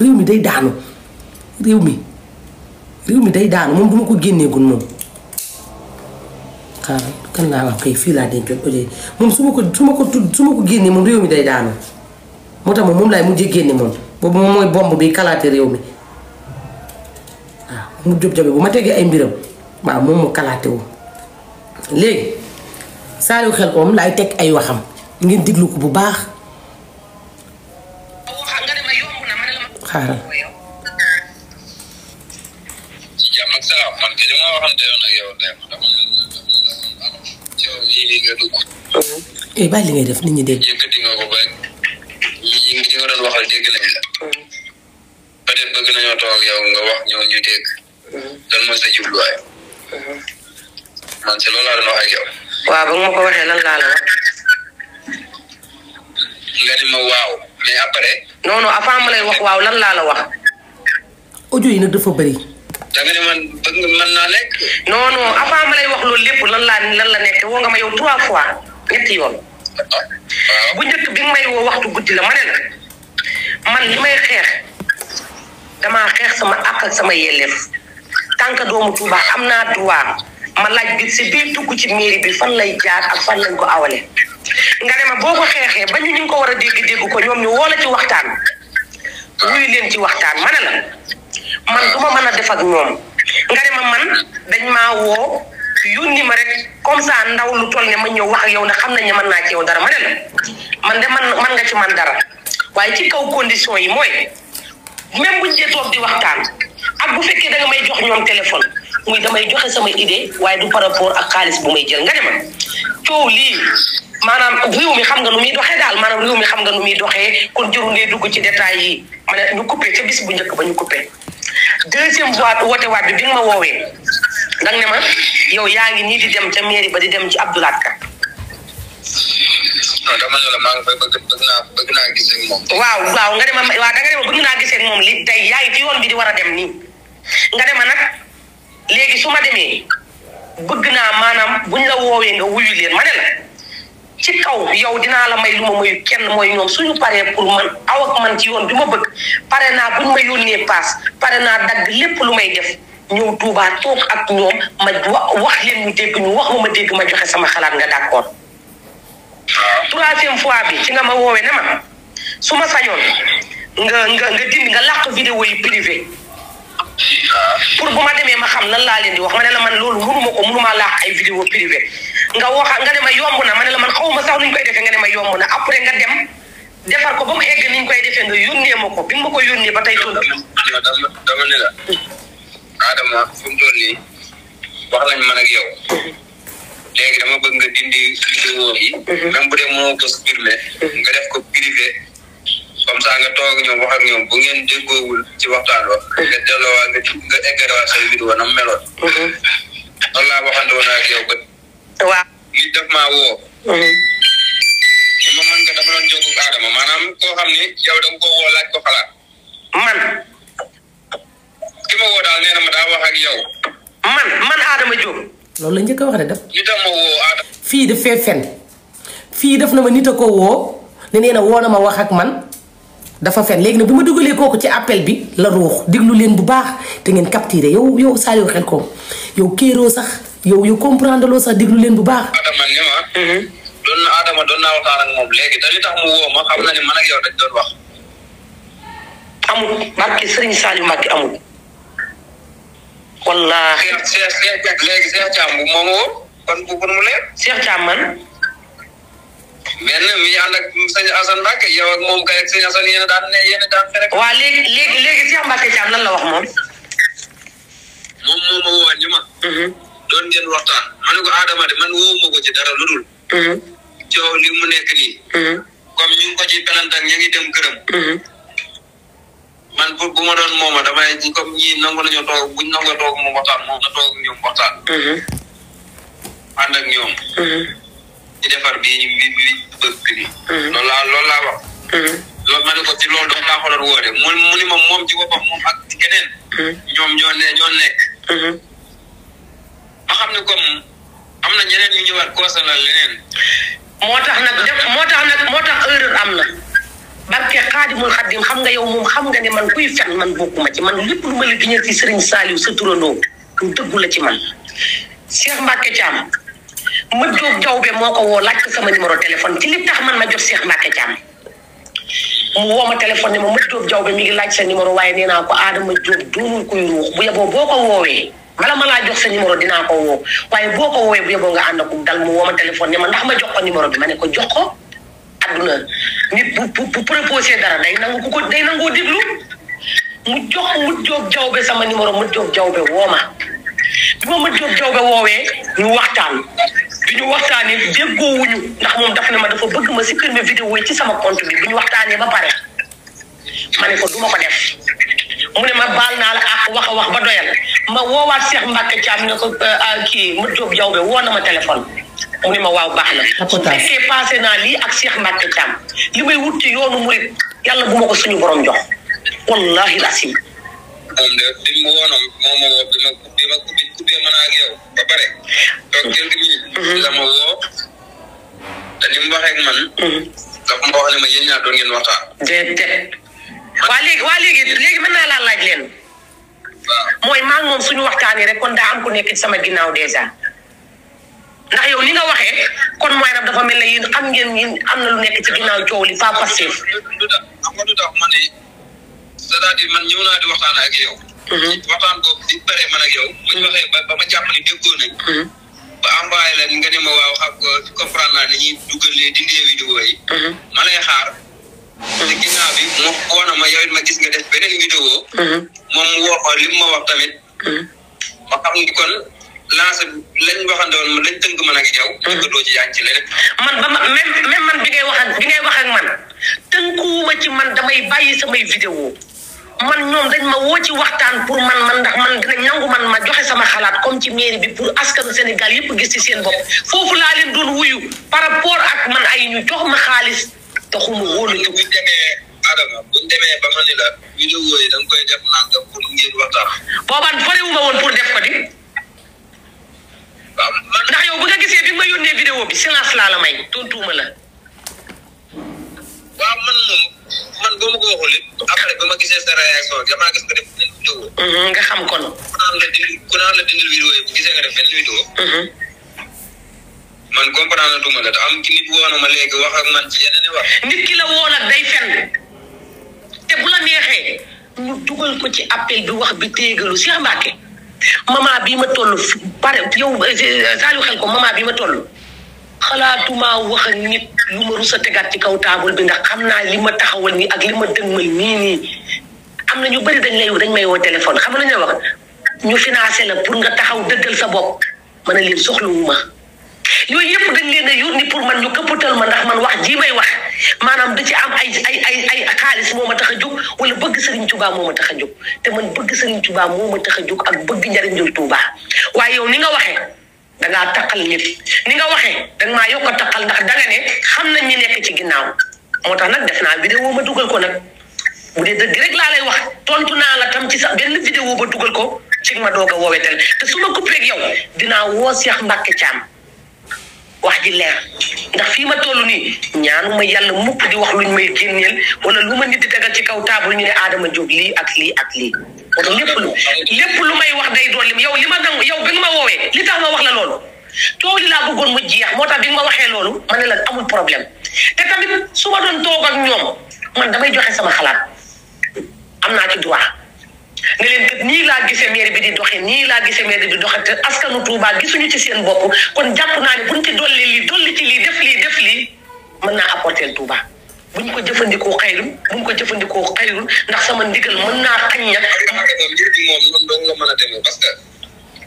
réew mi day daanu réew mi day daanu moom duma ko génneegul moom xaaral kan laa wax kay fii laa dencoon audio moom su ma ko génnee moom réew mi day daanu moo tax moom laay mujjee génne moom boobu moom mooy bomb bi kalaate réew mi waaw mu jóg jabe bu ma tegee ay mbiram waaw moom mu kalaate wu léegi Saliou Khelcom laay teg ay waxam ngeen diglu ko bu baax xaaral jàmm ak salaam man kay dama waxante yoon ak yow tey dama lii nga dugg. bàyyi li ngay def nit ñi dégg. yëkkati nga ko ba ñi nga doon waxal dégg nañ la. peut-être bëgg nañoo toog ak yow nga wax ñoo ñu dégg. lan mooy sa jubluwaay. man si loolu laa doon wax ak yow. waaw ba nga ma ko waxee lan laa la wax. nga ni ma waaw mais après. non non avant ma lay wax waaw lan laa la wax. audio yi nag dafa bëri. da nga ne man bëgg nga mën naa nekk. non non avant ma lay wax loolu lépp lan la nekk woo nga ma yow 3 fois ñetti yoon. waaw bu njëkk bi nga may woo waxtu guddi la ma ne la man li may xeex damaa xeex sama àq ak sama yelleef tant que doomu Touba am naa droit ma laaj bi si biir dugg ci mairie bi fan lay jaar ak fan lañ ko awale nga ne ma boo ko xeexee ba ñu ko war a dégg ko ñoom ñu woo la ci waxtaan wuyu leen ci waxtaan ma ne la man du ma mën a def ak ñoom nga ne ma man dañ maa woo yónni ma rek comme ça ndaw lu toll ne ma ñëw wax ak yow ndax xam nañ ne mën naa ci yow dara ma ne la man de man nga ci man dara waaye ci kaw condition yi mooy même buñ dee toog di waxtaan ak bu fekkee da nga may jox ñoom téléphone muy damay joxe sama idée waaye du par rapport ak xaalis bu may jël nga ne ma coow lii maanaam réew mi xam nga nu muy doxee daal maanaam réew mi xam nga nu muy doxee kon jëru ngay dugg ci détails yi ma ne ñu coupé ca bis bu njëkk ba ñu coupé deuxième fois woote waat bi nga ma woowee danga ne ma yow yaa ngi nii di dem ca mairie ba di dem ci Abdoulaye Ka. non dama ne la maa ngi fay bëgg naa gisee ak moom. waaw nga ne ma waaw danga ne ma bëgg naa gisee ak moom li tey yaa ngi ci yoon bi di war a dem nii nga ne ma nag léegi su ma demee bëgg naa maanaam buñ la woowee nga wuyu leen ma ne la ci kaw yow dinaa la may lu ma mayu kenn mooy ñoom suñu paree pour man aw ak man ci yoon bi ma bëgg pare naa buñ ma yónnee paas pare naa dagg lépp lu may def ñëw Touba toog ak ñoom ma wax leen ñu dégg ñu wax ma dégg ma joxe sama xalaat nga d'accord. troisième fois bi ci nga ma woowee ne ma su ma sañoon nga dindi nga làq vidéo yi privé pour bu ma demee ma xam nan laa leen di wax ma ne la man loolu mënuma làq ay vidéo privé nga ne ma yomb na ma ne la man xawma sax nuñ koy defee nga ne ma yomb na après nga dem defar ko ba mu egg niñ koy defee nga yónnee ma ko bi nga ma ko yónnee ba tey tontu. dama ne la Adama fu mu toll nii wax nañ man ak yow léegi dama bëgg nga dindi vidéo yi même bu dee mënoo ko supprimer nga def ko privé comme ça nga toog ñoom wax ak ñoom bu ngeen déggoowul ci waxtaan wa nga delloowaat nga eggalewaat say vidéo na mu meloon loolu laa waxante woon ak yow ba waaw nit daf maa woo ni ma mën nga dama doon jokku Adama maanaam koo xam ni yow da nga ko woo laaj ko xalaat man ki ma woo daal nee na ma daa wax ak yow man Adama Diop loolu la njëkk a wax de def ñu dem ma woo Adama fii daf fee fen fii def na ma nit a ko woo ne nee na woo na ma wax ak man dafa fen léegi nag bu ma dugalee kooku ci appel bi la ruux diglu leen bu baax te ngeen capturé yow Saliou Khelcom yow kéeroo sax yow comprendre loo sax diglu leen bu baax. Adama ni ma Adama doon naa waxtaan ak moom léegi te li tax mu woo ma xam na ni man ak yow dañ doon wax amul barke Serigne Saliou Mbacké amul wallaahi léegi Cheikh Thiam bu moom woo kon bu pour mu leer Cheikh Thiam man benn mi ànd ak sëñ Assane Mbacké yow ak moom kay ak sëñ Assane yéen a daan fere waa léegi Cheikh Mbacké Thiam lan la wax moom moo ma woo ni ma doon ngeen waxtaan ma ne ko Adama de man woowuma ko ci dara lu dul coow li mu nekk nii comme ñu ngi ko ci pelantak ñu ngi dem këram man bu ma doon mooma damay comme ñii nangu nañoo toog buñ nangoo toog moom waxtaan moom na toog ñoom waxtaan ànd ak ñoom ci defar bi bëgg bi loolu laa wax loolu ma ne ko ci loolu doon laa ko doon woote mu ni moom ci boppam moom ak ci keneen ñoom ñoo nekk ma xam ne comme am na ñeneen ñu ñëwaat concerné leneen moo tax erreur am na barke Xaadimul Xaadim xam nga yow moom xam nga ne man kuy fen man bokkuma ci man lépp lu ma la giñal ci Serigne Saliou sa turandoo lu dëggu la ci man. Cheikh Mbacke Thiam ma jóg jawbe moo ko woo laaj ko sama numéro téléphone ci li tax man ma jot Cheikh Mbacke Thiam mu woo ma téléphone ne ma jóg jawbe mi ngi laaj sa numéro waaye nee naa ko Adama Diop doonul kuy ruux bu yeboo boo ko woowee bala ma laa jox sa numéro dinaa ko woo waaye boo ko woowee bu yeboo nga ànd ak dal mu woo ma téléphone ne ma ndax ma jox ko numéro bi ma ne ko jox ko. adduna nit bu proposé dara day nangoo déglu mu jóg jawbe sama numéro mu jóg jawbe woo ma bi ma jóg jawbe woowee ñu waxtaan bi ñu waxtaanee déggoowuñu ndax moom daf ne ma dafa bëgg ma supprimer vidéo yi ci sama compte bi bu ñu waxtaanee ba pare ma ne ko du ma ko def mu ne ma baal naa la ak wax a wax ba doyal ma woowaat Cheikh Mbacke Thiam ne ko kii mu jóg jawbe woo na ma téléphone mu ne ma waaw baax na su fekkee passé naa lii ak Cheikh Mbacke Thiam li may wut ci yoonu murit yàlla bu ma ko suñu borom jox wallahi lasim moom de bi mu woonam moom ma woo bi ma coupé mën ak yow ba pare toog quelques minutes la ma woo te ni mu waxee ak man dafa ma wax ne ma yéen ñaar doon ngeen waxtaan déedéet waa léegi mën naa laa laaj leen mooy maa ngi moom suñu waxtaanee rek kon daa am ku nekk ci sama ginnaaw dèjà ndax yow ni nga waxee kon mooy nag dafa mel ne yéen xam ngeen yéen am na lu nekk ci ginnaaw coow li pas passif. xam nga lu tax ma ne c'est-à-dire man ñëw naa di waxtaan ak yow. waxtaan boobu di bëree man ak yow. bu ñu waxee ba ma jàpp ni déggoo nañ. ba envoyé la nga ne ma waaw xam nga comprendre naa ne ñuy dugalee dindee vidéo yi. ma lay xaar. te ginnaaw bi mu woo na ma yow it ma gis nga def beneen vidéo. moom mu woo ko li mu ma wax tamit. ma xam ni kon. lancé lañ waxandoon lañ tënk man ak yow. dëgg doo ci yaa ngi ci leneen. man ba ma même man bi ngay wax ak man tënkuwuma ci man damay bàyyi samay vidéo man ñoom dañ ma woo ci waxtaan pour man ndax man dinañ nangu man ma joxe sama xalaat comme ci mairie bi pour askanu Sénégal yëpp gis ci seen bopp foofu laa leen doon wuyu par rapport ak man ay ñu jox ma xaalis taxuma wóolu ci. buñ demee Adama buñ demee ba ma ni la vidéo yi da nga koy def nanga pour ngeen waxtaan. boobaan farewuma woon pour def ko di. ndax yow bu nga gisee bi ma yónnee vidéo bi silence laa la may tontuuma la. waaw man boo ma ko waxul it après ba ma gisee sa réaction damaa gis nga def beneen vidéo. nga xam kon. ku naan la dindil vidéo yi bu gisee nga def beneen vidéo. man comprendre tuma la te am ci nit woo na ma léegi wax ak man ci yeneen i wax. nit ki la woo nag day fen te bu la neexee ñu dugal ko ci appel bi wax bi téegalu Cheikh Mbacke. mama bii ma toll pare yow Saliou xel ko mama bii ma toll xalaatuma wax ak nit lu ma rus a tegaat ci kaw taabul bi ndax xam naa li ma taxawal nii ak li ma dëgmal nii am na ñu bëri dañ may woo téléphone xam nga lu ñu wax ñu financé la pour nga taxaw dëggal sa bopp ma ne leen soxlawuma yooyu yëpp dañ leen a yónni pour man ñu këppatal ma ndax man wax ji may wax maanaam da ci am ay xaalis moo ma tax a jóg wala bëgg Serigne Touba moo ma tax a jóg te man bëgg Serigne Touba moo ma tax a jóg ak bëgg njariñul Touba waaye yow ni nga waxee da ngaa taqal nit ni nga waxee da nga maa yokk a taqal ndax danga ne xam nañ ñi nekk ci ginnaaw moo tax nag def naa vidéo ma dugal ko nag bu dee dëgg rek laa lay wax tontu naa la tam ci sax benn vidéo ba dugal ko ci ma doog a woowee tel te su ma coupé ak yow dinaa woo Cheikh Mbacke Thiam wax ji leer ndax fii ma toll nii ñaanuma yàlla mukk di wax luñ may génneel wala lu ma nit di tegal ci kaw taabul ñu ne Adama Diop lii ak lii ak lii wala lépp lu may wax day doon lim yow li ma nangu yow bi nga ma woowee li tax ma wax la loolu coow li laa bëggoon mu jeex moo tax bi nga ma waxee loolu ma ne la amul problème te tamit su ma doon toog ak ñoom man damay joxe sama xalaat am naa ci droit ne leen kat nii laa gisee mairie bi di doxee nii laa gisee mairie bi di doxee te askanu Touba gisuñu ci seen bopp kon jàpp naa ne buñ ci dolli ci lii def lii mën naa apporter Touba buñ ko jëfandikoo xayrul ndax sama ndigal mën naa xañ ña. mbir bi moom noonu dong nga mën a demee parce que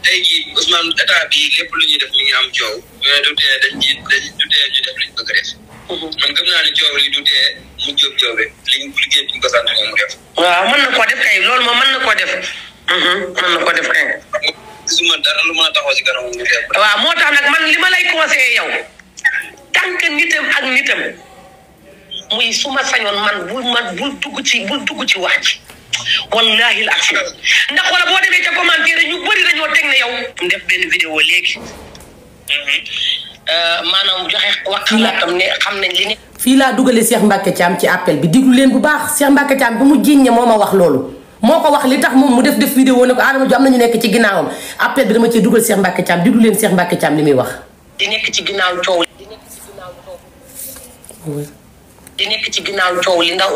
tey jii Ousmane état bi lépp lu ñuy def mi ngi am coow mais du tee ñu def liñ bëgg a def. man gëm naa ne coow li du tee mu jóobe liggéey bi ñu ko sant moom mu def. waaw mën na koo def kay loolu moom mën na koo def. mën na koo def kay. gisuma dara lu mën a taxaw ci kanam mu def. waaw moo tax nag man li ma lay conseillé yow tant que nitam muy su ma sañoon man bul dugg ci wax ji wallahi al asim ndax wala boo demee ca commentaire ñu bëri dañoo teg ne yow def benn vidéo léegi maanaam joxe wax xalaatam ne xam nañ li ne. fii laa dugalee Cheikh Mbacke Thiam ci appel bi diglu leen bu baax Cheikh Mbacke Thiam bu mu jiiñe moo ma wax loolu moo ko wax li tax moom mu def vidéo ne ko Adama Diop am na ñu nekk ci ginnaawam appel bi dama cee dugal Cheikh Mbacke Thiam diglu leen Cheikh Mbacke Thiam li muy wax. di nekk ci ginnaaw coow li ndaw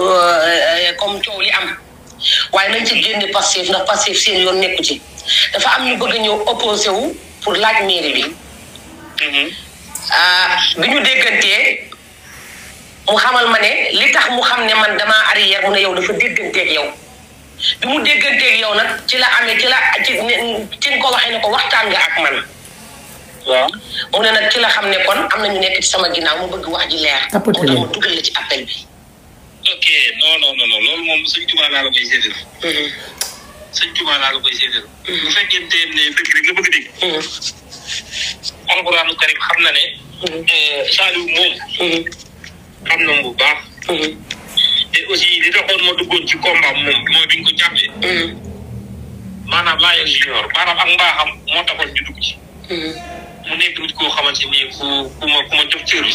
comme coow li am waaye nañ ci génne Pastef ndax Pastef seen yoon nekku ci dafa am ñu bëgg a ñëw opposé wu pour laaj mairie bi. bi ñu déggantee mu xamal ma ne li tax mu xam ne man damaa arrière mu ne yow dafa dégganteeg yow bi mu dégganteeg yow nag ci la amee ci nga ko waxee ne ko waxtaan nga ak man. waaw mu ne nag ci la xam ne kon am na ñu nekk ci sama ginnaaw mu bëgg wax ji leer. moo tax ma dugal la ci appel bi. ok non loolu moom sëñ Tuubaa laa la koy séddale. sëñ Tuubaa laa la koy séddale. bu fekkente ne fekk rek nga bëgg dégg. Alxuraanu Karim xam na ne. Saliou moom. xam na bu baax. te aussi li taxoon ma duggoon ci combat moom mooy biñ ko jàppee. maanaam Laye Junior maanaam ak mbaaxam moo taxoon ñu dugg ci. mu nekk nit koo xamante ni ku ma jox cër.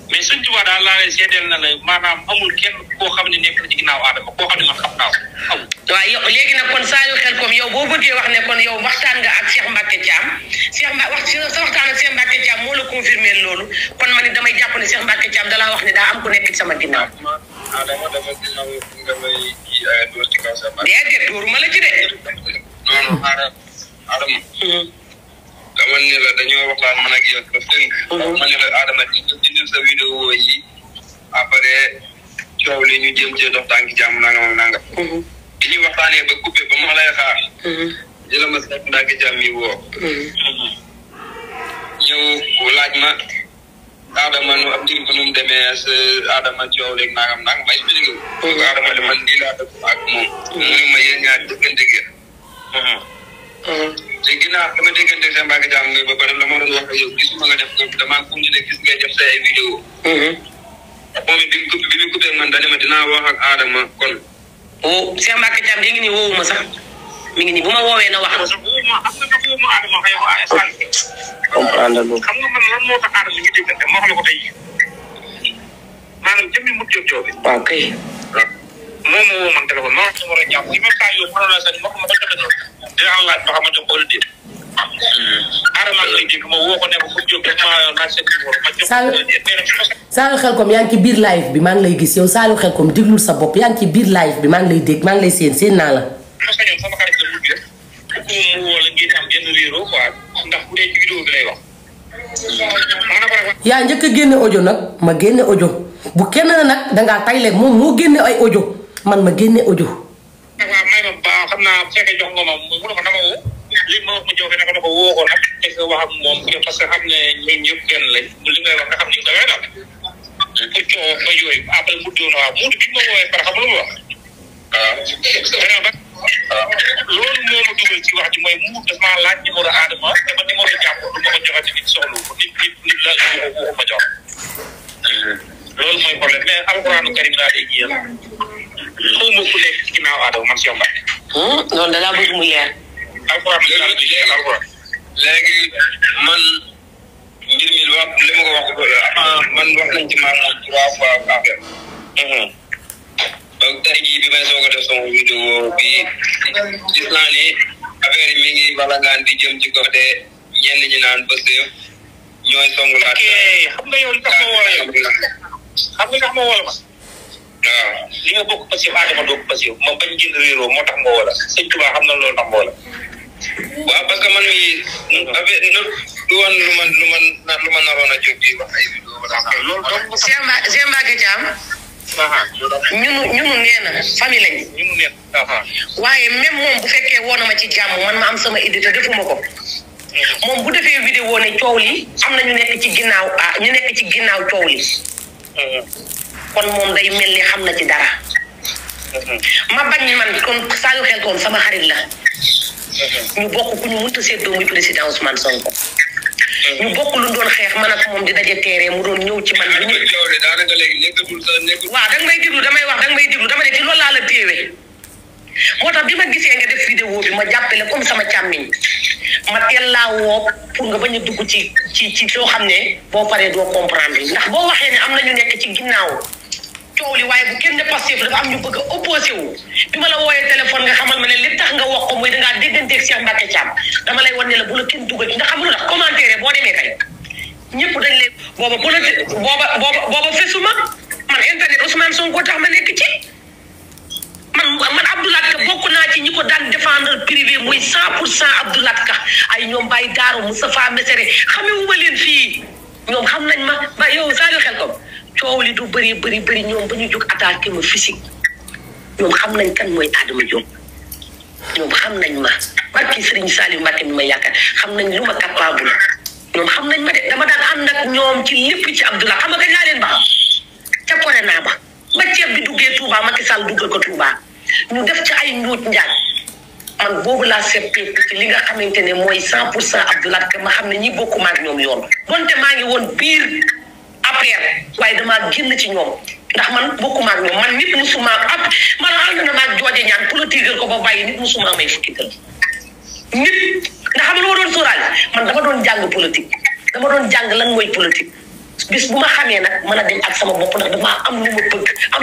mais sëñ Tuubaa daal laa lay seedeel na la maanaam amul kenn koo xam ne nekk na ci ginnaaw Adama koo xam ne man xam naa ko amul. waaw yow léegi nag kon Saliou Khelcom yow boo bëggee wax ne kon yow waxtaan nga ak Cheikh Mbacke Thiam sa waxtaan ak Cheikh Mbacke Thiam moo la confirmer loolu kon man it damay jàpp ne Cheikh Mbacke Thiam dalaa wax ne daa am ku nekk ci sama ginnaaw. Adama dafa dina nga may dóor ci kaw sa baat. déedéet dóoruma la ci de. non Adama. dama ne la dañoo waxtaan man ak yow ba tënk. ma ne la Adama dindil sa vidéo yi après coow li ñu jëm cee dox tànki jàmm nangam ak nangam. bi ñuy waxtaanee ba coupé ba ma lay xaar. jëla ma Cheikh Mbacke Thiam mi woo. ñëw laaj ma Adama nu ab dir ko nu mu demee sa Adama coow léegi nangam nangam ma expliqué ko. Adama de man lii laa def ak moom. mu ne ma yéen ñaar dëggante ngeen. te ginnaaw dama déggante Cheikh Mbacke Thiam nga ba pare la ma doon wax ak yow gisuma nga def ko damaa continué gis ngay def say ay vidéo. moom it bi mu coupé man dañu ma dinaa wax ak Adama kon. Cheikh Mbacke Thiam di ngi ni woowu ma sax mi ngi ni bu ma woowee na wax. comprendre lu xam nga man lan moo tax Adama ñu déggante ma wax la ko tey maanaam jëmmi mu jóg bi. waaw kay. moom moo woo man téléphone ma wax ma war a jàpp li ma saa yow mënoon naa sax ma ko ma ko joxe noonu dinaa laaj ba xamante ko déet. Adama lay dégg ma woo ko ne ko fu jóg rek ma laaj seen numéro ma jox Saliou Khelcom yaa ngi ci biir live bi maa ngi lay gis yow Saliou Khelcom déglul sa bopp yaa ngi ci biir live bi maa ngi lay dégg maa ngi lay seen naa la. ma sañoon sama xarit la mujj rek ku mu woo la ngeen am benn réero quoi ndax bu dee ci vidéo bi lay wax. yaa njëkk a génne audio nag ma génne audio bu kenn nag dangaa tayle moom moo génne ay audio man ma génne audio. waaw may ma ba xam naa bu fekkee jox nga ma mu ne ma dama woo li ma wax ma joxe naka dafa woo ko nag te nga wax ak moom parce que xam ne ñun ñëpp kenn lañ li ngay wax nga xam ni da ngay daal pour coow ba yooyu après mu doon waaw mu bi ma woowee par xam lu mu wax waaw loolu moo ma dugal ci wax ji mooy mu daf maa laaj numéro Adama te ba numéro jàpp du ma ko joxati nit soxlu ko nit la waxu ma jox loolu mooy problème mais alxuraanu karim laa day jiyal xaw ma ku nekk ci ginnaaw Adama man Cheikh Mbacke noonu da laa bëgg mu leer alxuraan léegi man mbir mi wax li ma ko wax man wax nañ ci maam moom 3 fois affaire donc tey jii bi may soog a def sama vidéo bi gis naa ni affaire yi mi ngi balangaan di jëm ci côté ñenn ñi naan Pastef ñooy songulaat. ok xam nga yow li tax ma woo yow xam nga tax ma woo la ma. waaw li nga bokk Pastef Adama doo ko Pastef ma bañ jënd réeroo moo tax ma woo la sëñ Tuubaa xam na loolu tax ma woo la. waaw parce que man mii affaire du woon lu ma naroon a jóg di wax ay vidéo wala loolu donc. Cheikh Mbacke Thiam. ñunu nee na famille lañ. ñunu nee na. waaye même moom bu fekkee woon na ma ci jàmm man ma am sama idée te defuma ko. moom bu defee vidéo ne coow li am na ñu nekk ci ginnaaw coow li. kon moom day mel ni xam na ci dara. ma bañ man kon Saliou Khelcom sama xarit la. ñu bokk ku ñu mënta seddoo muy président Ousmane Sonko. ñu bokk lu doon xeex man ak moom di daje teere mu doon ñëw ci man. bu ñu daanaka léegi nekkatul sa nekkul. waaw danga may déglu damay wax danga may déglu dama ne ci loolu laa la téewee moo tax bi ma gisee nga def vidéo bi ma jàppale comme sama càmmiñ ma teel laa woo pour nga bañ a dugg ci loo xam ne boo paree doo comprendre ndax boo waxee ne am na ñu nekk ci ginnaaw coow li waaye bu kenn ne Pastef dafa am ñu bëgg a opposé wu bi ma la wooyee téléphone nga xamal ma ne li tax nga wax ko muy dangaa dégganteeg Cheikh Mbacké Thiam dama lay wan ne la bu la kenn dugal nga xam lu tax commentaire boo demee kay ñëpp dañ lay booba politique booba fesuma man internet Ousmane Sonko tax ma nekk ci man Abdoulaye Ka bokk naa ci ñi ko daan défendre privé muy 100% Abdoulaye Ka ay ñoom Baye Daaro Moustapha Messere xamewuma leen fii ñoom xam nañ ma ba yow Saliou Khelcom coow li du bëri ñoom ba ñu jóg attaqué ma physique ñoom xam nañ kan mooy Adama Diop ñoom xam nañ ma barki Serigne Saliou Mbacké mi ma yaakaar xam nañ lu ma capable ñoom xam nañ ma de dama daan ànd ak ñoom ci lépp ci Abdoulaye xam nga kañ laa leen ba ca pore naa ba ceeb bi duggee Touba Macky Sall duggal ko Touba ñu def ci ay njuuj njaaj man boobu laa seppee ci li nga xamante ne mooy 100% Abdoulaye Ka ma xam ne ñi bokkuma ak ñoom yoon donte maa ngi woon biir après waaye damaa génn ci ñoom ndax man bokkuma ak ñoom man nit musuma man ànd na maag jooje ñaan politique ko ba bàyyi nit musuma may fukki dërëm nit nga xam ne ma doon sóoraale man dama doon jàng politique dama doon jàng lan mooy politique bis bu ma xamee nag mën a dem ak sama bopp ndax damaa am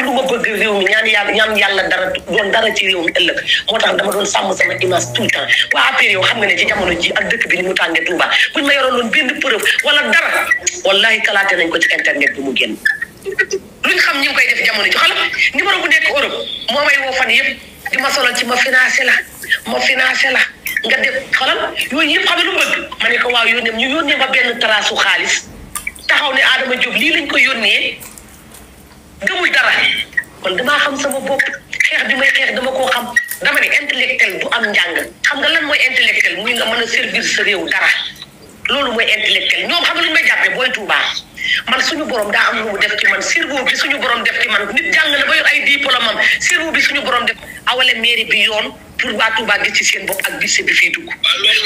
lu ma bëgg réew mi ñaan yàlla dara doon dara ci réew mi ëllëg moo tax dama doon sàmm sama image tout le temps waa après yow xam nga ne ci jamono ji ak dëkk bi ni mu tàngee Touba buñ ma yoroon loon benn preuve wala dara wallahi kalaate nañ ko ci internet bi mu génn luñ xam ñi ngi koy def jamono ji xala numéro bu nekk Europe moo may woo fan yëpp di ma solal ci ma financé la nga def xolal yooyu yëpp xam ne lu bëgg ma ne ko waaw ñu yónnee ma benn taraasu xaalis taxaw ne Adama Diop lii lañ ko yónnee gëmul dara kon damaa xam sama bopp xeex bi may xeex dama koo xam dama ne intellectuel du am njàng xam nga lan mooy intellectuel muy nga mën a servir sa réew dara loolu mooy intellectuel ñoom xam nga lu may jàppee booy Touba man suñu borom daa am lu mu def ci man cerveau bi suñu borom def ci man nit jàng na ba yor ay diplôme am cerveau bi suñu borom def awale mairie bi yoon pour waa Touba gis ci seen bopp ak budget bi fii dugg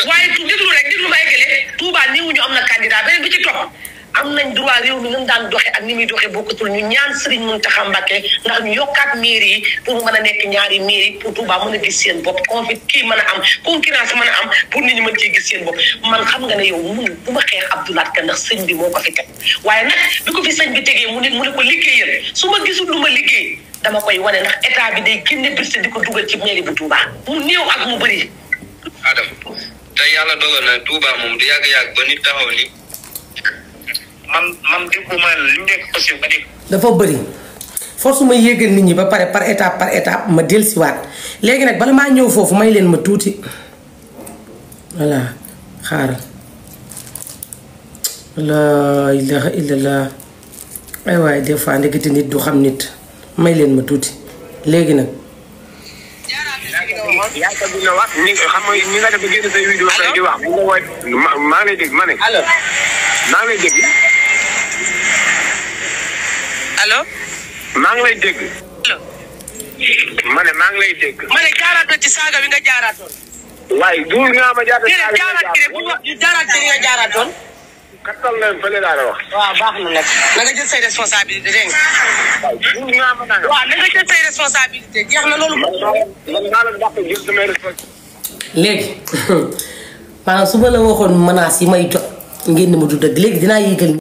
waaye déglu ma eggale Touba néewuñu am na candidat beneen bi ci topp am nañ droit réew mi nan daan doxe ak ni muy doxe bokkatul ñu ñaan Serigne Mountakha Mbacké ndax ñu yokkaat mairie yi pour mu mën a nekk ñaari mairie pour Touba mën a gis seen bopp kii mën a am concurrence mën a am pour nit ñi mën cee gis seen bopp man xam nga ne yow bu ma xeex Abdoulaye Ka ndax sëñ bi moo ko fi teg waaye nag bi ko fi sëñ bi tegee mu ne ko liggéeyal su ma gisul lu ma liggéey dama koy wane ndax état bi day génne budget di ko dugal ci mairie bu Touba mu néew ak mu bëri Adam te yàlla dogal na Touba moom du yàgg-yàgg ba nit taxaw ni man déggu ma li mu nekk aussi ba dégg. dafa bëri force ma yéegal nit ñi ba pare par étape ma dellusiwaat léegi nag bala maa ñëw foofu may leen ma tuuti voilà xaaral la ilaha illallah ay waaye des fois ndekete nit du xam nit may leen ma tuuti léegi nag. yaa ko dina wax ni xam nga ñi nga def génn say vidéo kay di wax bu ma woy maa ngi lay dégg ma ne. allo. maa ngi lay dégg. allo. maa ngi lay dégg. allo. ma ne maa ngi lay dégg. ma ne jaaraatoon ci saaga bi nga jaaraatoon. waaye duul nga ma jaaraat. déedéet jaaraat ci rek bu wax jaaraat ci nga jaaraatoon. kattan leen fële laa la wax. waaw baax na nag. na nga jël say responsabilité dégg nga. waaw duul nga ma nangam. waaw na nga jël say responsabilité jeex na loolu. man maa la dàq jël samay responsabilité. léegi maanaam su ma la waxoon menaces yi may jot ngeen ni ma du dëgg léegi dinaa yéegal